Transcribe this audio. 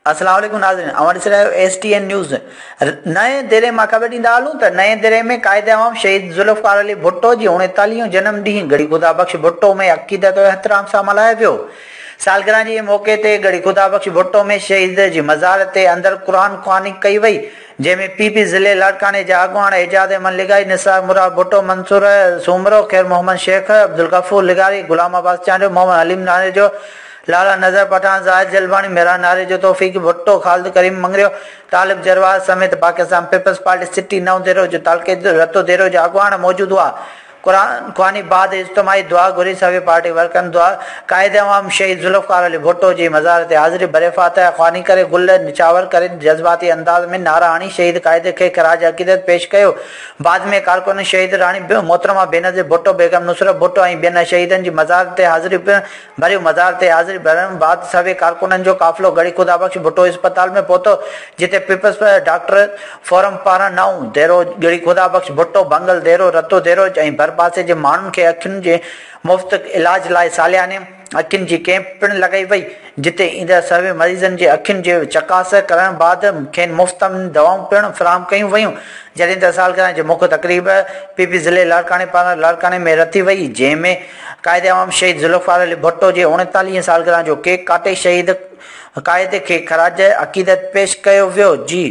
السلام عليڪم ناظرين اوهان ڏسي رهيا آهيو ايس ٽي اين نيوز. نئين ديري مان خبر ڏيندا هلون ته نئين ديري ۾ قائد عوام شهيد ذوالفقار علي ڀٽو جي 39 جنم ڏينهن ڳڙهي خدا بخش ڀٽو ۾ عقيدت و احترام سان ملهايو ويو. سالگرهه جي موقعي تي ڳڙهي خدا بخش ڀٽو ۾ شهيد جي مزار تي اندر قرآن خواني ڪئي وئي جنهن ۾ پي پي ضلعي لاڙڪاڻي جا اڳواڻ اعجاز احمد لغاري، نثار مراد ڀٽو، منصور سومرو، خير محمد شيخ، عبدالغفور لغاري، غلام عباس چانڊيو، محمد حليم ناريجو، لالا نظر پٺاڻ، زاهد جلباڻي، ميران ناريجو، توفيق ڀٽو، خالد ڪريم مڱريو، طالب جروار سميت پاڪستان پيپلز پارٽي سٽي نئون ديرو جو تعلقي رتو ديرو جا اڳواڻ موجود هئا. قرآن خواني بعد اجتماعي دعا گهري سوين پارٽي ورڪرن دعا قائد عوام شهيد ذوالفقار علي ڀٽو جي مزار تي حاضري ڀري فاتحه خواني ڪري گل نڇاور ڪري جذباتي انداز ۾ نعرا هڻي شهيد قائد کي خراج عقيدت پيش ڪيو بعد ۾ ڪارڪنن شهيد راڻي محترمه بينظير ڀٽو بيگم نصرت ڀٽو ۽ ٻين شهيدن جي مزار تي حاضري پڻ ڀريو مزار تي حاضري ڀرڻ بعد سوين ڪارڪنن جو قافلو ڳڙهي خدا بخش ڀٽو اسپتال ۾ پهتو جتي پيپلز ڊاڪٽر فورم پاران نئون ديرو، ڳڙهي خدا بخش ڀٽو، بنگل ديرو، رتو ديرو ۽ ڀرپاسي جي ماڻهن کي اکين جي مفت علاج لاء سالياني اکين جي ڪئمپ پڻ لڳائي وئي جتي ايندڙ سوين مريضن جي اکين جي چڪاس ڪرڻ بعد کين مفت ۾ دوائون پڻ فراهم ڪيون ويون جڏهن ته سالگرهه جي مک تقريب پي پي ضلعي لاڙڪاڻي پاران لاڙڪاڻي ۾ رٿي وئي جنهن ۾ قائد عوام شهيد ذوالفقار علي ڀٽو جي 39 سالگرهه جو ڪيڪ ڪاٽي شهيد قائد کي خراج عقيدت پيش ڪيو ويو جي.